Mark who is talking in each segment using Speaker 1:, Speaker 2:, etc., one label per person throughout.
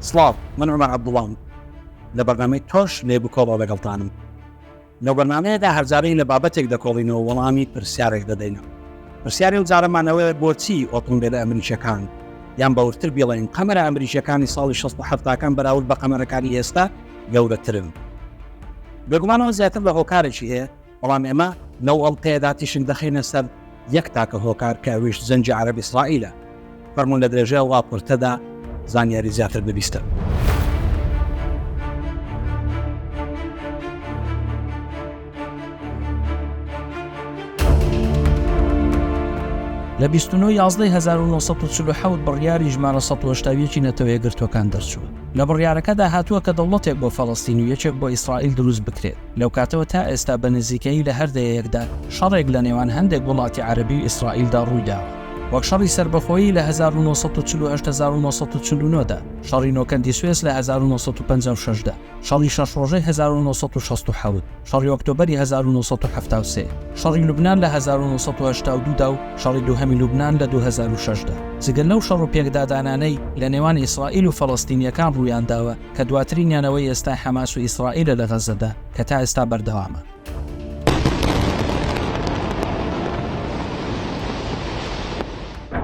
Speaker 1: سڵاو، من عومەر عەبدوڵام، لە بەرنامەی تۆش لێ بکۆڵەوە لەگەڵتانم. لەو بەرنامەیەدا هەرجارەی لە بابەتێک دەکۆڵینەوە وەڵامی پرسیارێک دەدەینەوە. پرسیاری ئەو جارەمان ئەوەیە بۆچی ئۆتۆمبێلە ئەمریکیەکان یان بەورتر بیڵێین قەمەرە ئەمریکیەکانی ساڵی 60 و حەفتاکان بەراورد بە قەمەرەکانی ئێستا گەورەترن؟ بێگومانەوە زیاتر لە هۆکارێکی هەیە بەڵام ئێمە لەو ئەڵقەیەدا تیشک دەخەینە سەر یەک تاکە هۆکار کە ئەویش جەنگی عەرەب ئیسرائیلە. فەرموون لە درێژەی ئەو ڕاپۆرتەدا زانیاری زیاتر ببیستن.
Speaker 2: لە 29 یازدەی 1947 بڕیاری ژمارە 181 نەتەوە یەکگرتووەکان دەرچووە. لە بڕیارەکەدا هاتووە کە دەوڵەتێک بۆ فەڵەستین و یەکێک بۆ ئیسرائیل دروست بکرێت. لەو کاتەوە تا ئێستا بە نزیکەیی لە هەر دەیەیەکدا شەڕێک لە نێوان هەندێک وڵاتی عەرەبی و ئیسرائیلدا ڕوویداوە. وەک شەڕی سەربەخۆیی لە 1948 1949 دا، شەڕی نۆکەندی سوێس لە 1956 دا، شەڕی شەش ڕۆژەی 1967، شەڕی ئۆکتۆبەری 1973، شەڕی لوبنان لە 1982 دا و شەڕی دووهەمی لوبنان لە 2006 دا. جگە لەو شەڕ و پێکدادانانەی لە نێوان ئیسرائیل و فەڵەستینییەکان ڕوویانداوە کە دواترینیان ئەوەی ئێستای حەماس و ئیسرائیلە لە غەززەدا کە تا ئێستا بەردەوامە.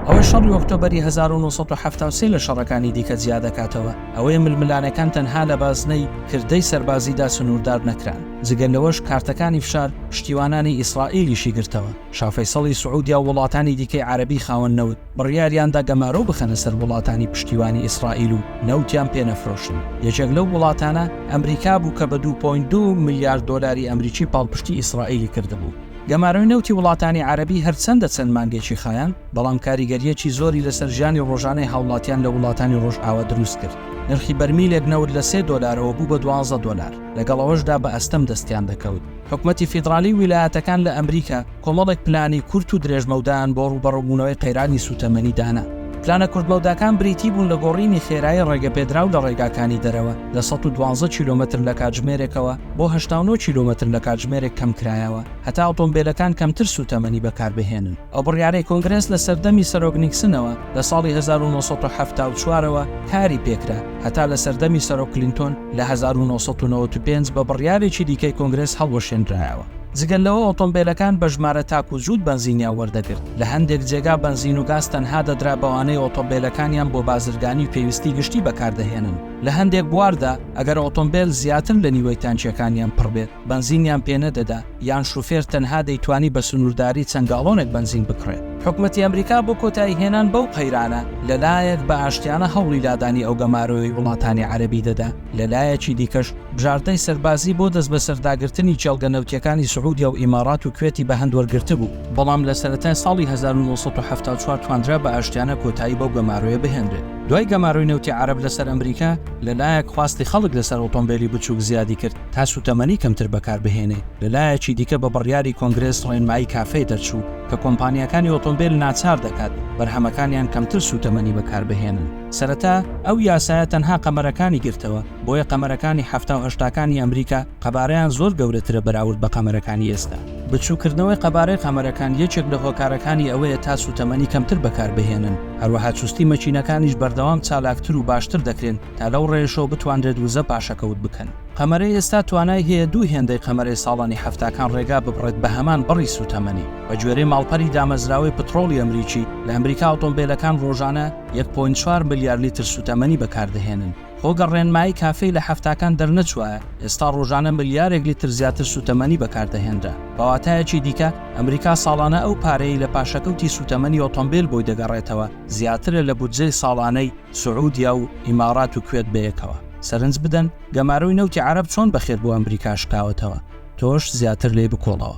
Speaker 2: ئەوەی شەڕی ئۆکتۆبەری 1973 لە شەڕەکانی دیکە جیا دەکاتەوە، ئەوەیە ململانێکان تەنها لە بازنەی کردەی سەربازیدا سنووردار نەکران، جگە لەوەش کارتەکانی فشار پشتیوانانی ئیسرائیلیشی گرتەوە، شا فەیسەڵی سعودیا و وڵاتانی دیکەی عەرەبی خاوەن نەوت بڕیاریاندا گەمارۆ بخەنە سەر وڵاتانی پشتیوانی ئیسرائیل و نەوتیان پێ نەفرۆشن، یەکێک لەو وڵاتانە ئەمریکا بوو کە بە دوو point دوو ملیار دۆلاری ئەمریکی پاڵپشتی ئیسرائیلی کردبوو. گەمارۆی نەوتی وڵاتانی عەرەبی هەرچەندە چەند مانگێکی خایاند، بەڵام کاریگەرییەکی زۆری لەسەر ژیانی ڕۆژانەی هاوڵاتیان لە وڵاتانی ڕۆژئاوا دروست کرد. نرخی بەرمیلێک نەوت لە سێ دۆلارەوە بوو بە دوانزە دۆلار، لەگەڵ ئەوەشدا بە ئەستەم دەستیان دەکەوت. حکومەتی فیدڕالی و ویلایەتەکان لە ئەمریکا کۆمەڵێک پلانی کورت و درێژمەودایان بۆ ڕووبەڕووبوونەوەی قەیرانی سووتەمەنی دانا. پلانە کورتمەوداکان بریتی بوون لە گۆڕینی خێرایی ڕێگەپێدراو لە ڕێگاکانی دەرەوە لە 112 کیلۆمەتر لە کاتژمێرێکەوە بۆ 89 کیلۆمەتر لە کاتژمێرێک کەمکرایەوە هەتا ئۆتۆمبێلەکان کەمتر سووتەمەنی بەکاربهێنن. ئەو بڕیارەی کۆنگرێس لە سەردەمی سەرۆک نیکسنەوە لە ساڵی 1974 ەوە کاری پێکرا هەتا لە سەردەمی سەرۆک کلینتۆن لە 1995 بە بڕیارێکی دیکەی کۆنگرێس هەڵوەشێنرایەوە. جگە لەوە ئۆتۆمبێلەکان بە ژمارە تاک و جووت بەنزینیان وەردەگرت، لە هەندێک جێگا بەنزین و گاز تەنها دەدرا بەوانەی ئۆتۆمبێلەکانیان بۆ بازرگانی و پێویستی گشتی بەکاردەهێنن. لە هەندێک بواردا ئەگەر ئۆتۆمبێل زیاتر لە نیوەی تانکییەکانیان پڕ بێت بەنزینیان پێنەدەدا یان شوفێر تەنها دەیتوانی بە سنوورداری چەند گاڵۆنێک بەنزین بکڕێت. حکومەتی ئەمریکا بۆ کۆتاییهێنان بەو قەیرانە، لە لایەک بە ئاشتیانە هەوڵی لادانی ئەو گەمارۆیەی وڵاتانی عەرەبی دەدا، لە لایەکی دیکەش بژاردەی سەربازی بۆ دەستبەسەرداگرتنی کێڵگە نەوتییەکانی سعودیا و ئیماڕات و کوێتی بە هەند وەرگرتبوو. بەڵام لە سەرەتای ساڵی 1974 توانرا بە ئاشتیانە کۆتایی بەو گەمارۆیە بهێنرێت. دوای گەمارۆی نەوتی عەرەب لەسەر ئەمریکا، لە لایەک خواستی خەڵک لەسەر ئۆتۆمبێلی بچووک زیادی کرد تا سووتەمەنی کەمتر بەکاربهێنێ، لە لایەکی دیکە بە بڕیاری کۆنگرێس ڕێنمایی کافێ دەرچوو کە کۆمپانیاکانی ئۆتۆمبێل ناچار دەکات بەرهەمەکانیان کەمتر سووتەمەنی بەکاربهێنن. سەرەتا ئەو یاسایە تەنها قەمەرەکانی گرتەوە، بۆیە قەمەرەکانی حەفتا و هەشتاکانی ئەمریکا قەبارەیان زۆر گەورەترە بەراورد بە قەمەرەکانی ئێستا. بچووککردنەوەی قەبارەی قەمەرەکان یەکێک لە هۆکارەکانی ئەوەیە تا سووتەمەنی کەمتر بەکاربهێنن، هەروەها چوستی مەکینەکانیش بەردەوام چالاکتر و باشتر دەکرێن تا لەو ڕێیەشەوە بتوانرێت وزە پاشەکەوت بکەن. قەمەرەی ئێستا توانای هەیە دوو هێندەی قەمەرەی ساڵانی حەفتاکان ڕێگا ببڕێت بە هەمان بڕی سووتەمەنی. بە گوێرەی ماڵپەری دامەزراوەی پتڕۆڵی ئەمریکی، لە ئەمریکا ئۆتۆمبێلەکان ڕۆژانە یەک point چوار ملیار لیتر سووتەمەنی بەکاردەهێنن. خۆ گەر ڕێنمایی کافێی لە حەفتاکان دەرنەچوایە، ئێستا ڕۆژانە ملیارێک لیتر زیاتر سووتەمەنی بەکاردەهێنرا. بە واتایەکی دیکە، ئەمریکا ساڵانە ئەو پارەیەی لە پاشەکەوتی سووتەمەنی ئۆتۆمبێل بۆی دەگەڕێتەوە، زیاترە لە بودجەی ساڵانەی سعودیا و ئیماڕات و کوێت بەیەکەوە. سەرنج بدەن، گەمارۆی نەوتی عەرەب چۆن بەخێر بۆ ئەمریکا شکاوەتەوە. تۆش زیاتر لێی بکۆڵەوە.